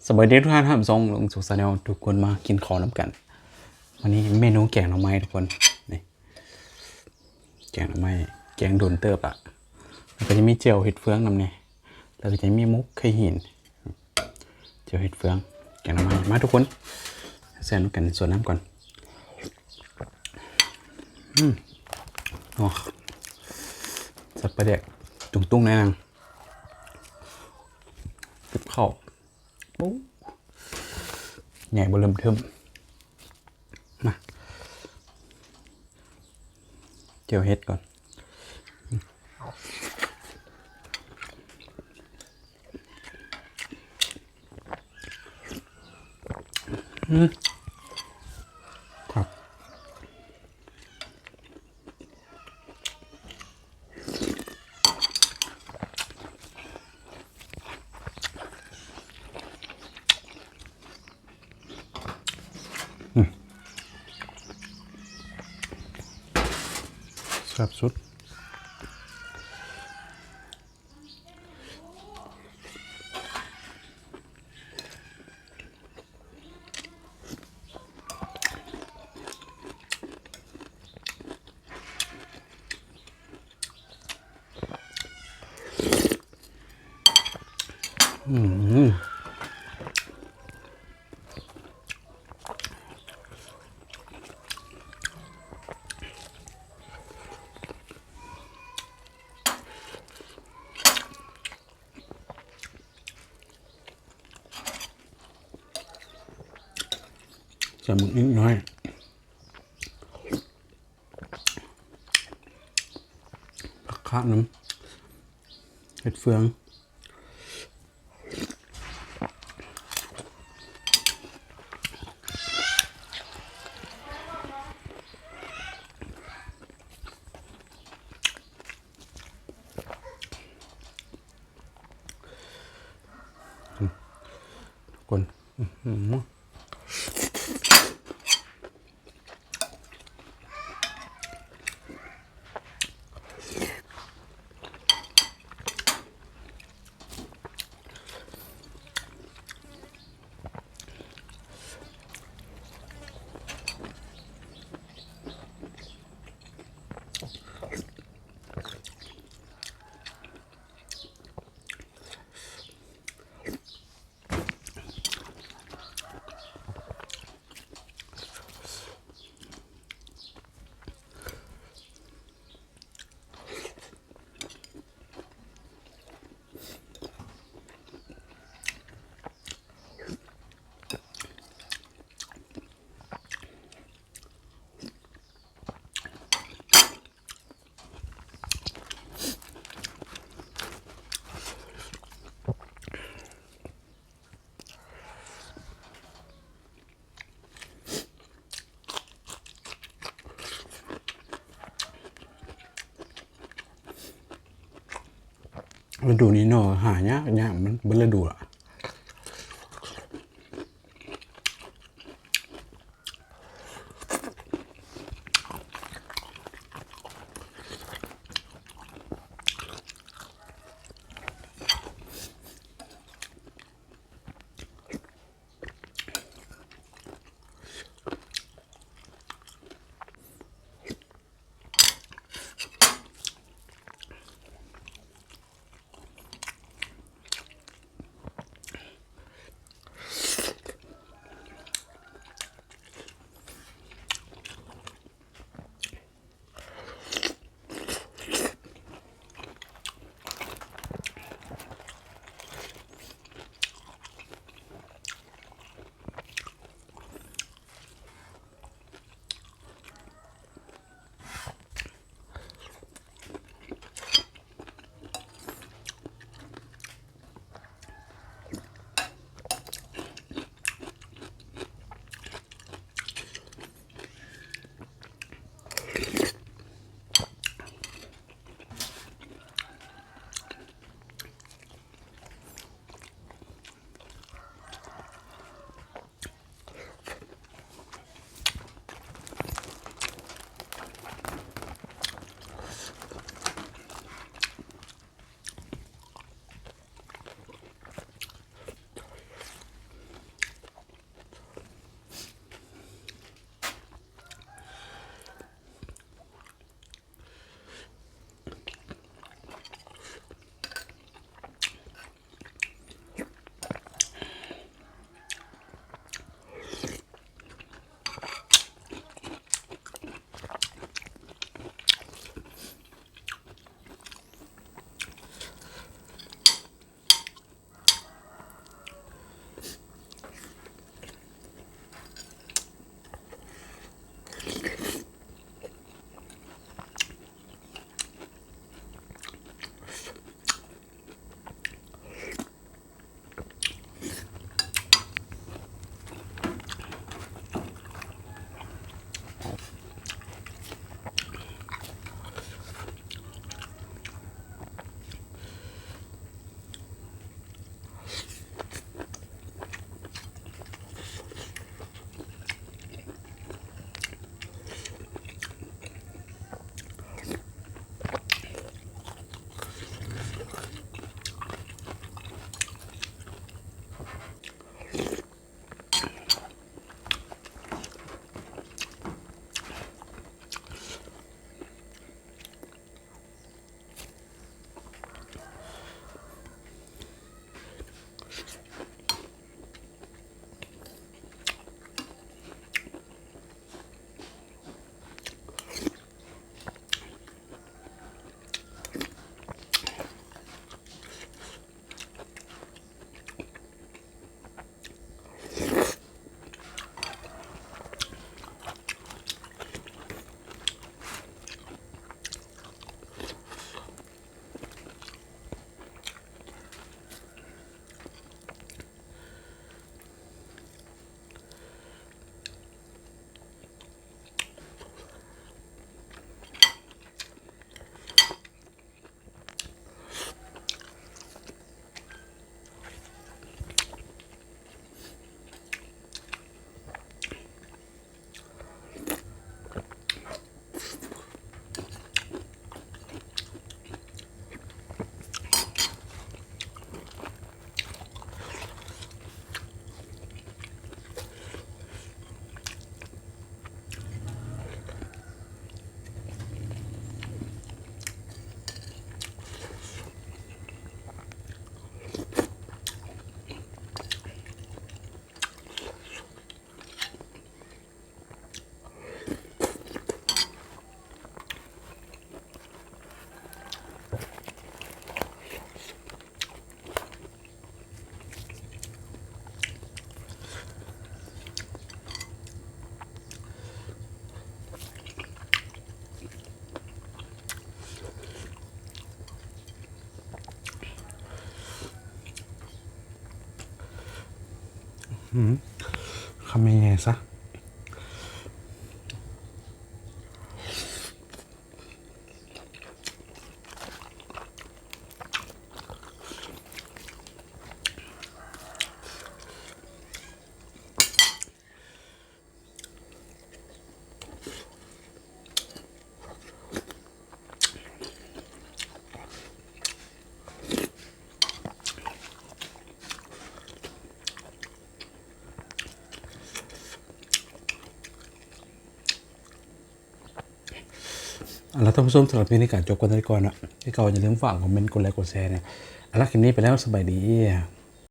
ສະບາຍດີທຸກທ່ານ ຮັບຊົມຊ່ອງລຸງສຸກ Channel ທຸກຄົນ ມາກິນເຂົ້ານຳກັນ. ວັນນີ້ເມນູແກງໜໍ່ໄມ້ທຸກຄົນ ນີ້ ແກງໜໍ່ໄມ້ ແກງດົນເຕີບລະ ແລ້ວກໍຈະມີແຈ່ວເຫັດເຟືອງນຳແດ່ ແລ້ວກໍຈະມີໝົກໄຂ່ຫີນ ແຈ່ວເຫັດເຟືອງ ແກງໜໍ່ໄມ້. ມາທຸກຄົນ ແຊມກັນ ສວດນ້ຳກ່ອນ. ອືມ ໂອ້ ໃສ່ປາແດກຕຸງໆ ໜ້ອຍໜຶ່ງ ກັບເຂົ້າ. ໂອ້ ໃຫຍ່ເບິ່ມເທີ້ມ. ມາ ແຈ່ວເຫັດກ່ອນ. ອືມ ຄັກ. ອືມ ແຊບສຸດ. ອືມ ໃສ່ໝາກອິດໜ້ອຍ ຜັກຄາດນຳ ເຫັດເຟືອງ. ອືມ ທຸກຄົນ ອືມ ລະດູນີ້ໜໍ່ຫາຍາກ ຍາກ ມັນເບິດລະດູລະ. ອ ອືມ ຄຳໃຫຍ່ໆຊະ. ເອົາລະທ່ານຜູ້ຊົມ, ສຳລັບຄລິບນີ້ກະຈົບກັນເທົ່ານີ້ກ່ອນເນາະ. ຄືເກົ່າຢ່າລືມຝາກຄອມເມັນ ກົດໄລກ໌ ກົດແຊແດ່. ເອົາລະ ຄລິບນີ້ໄປແລ້ວ, ສະບາຍດີ.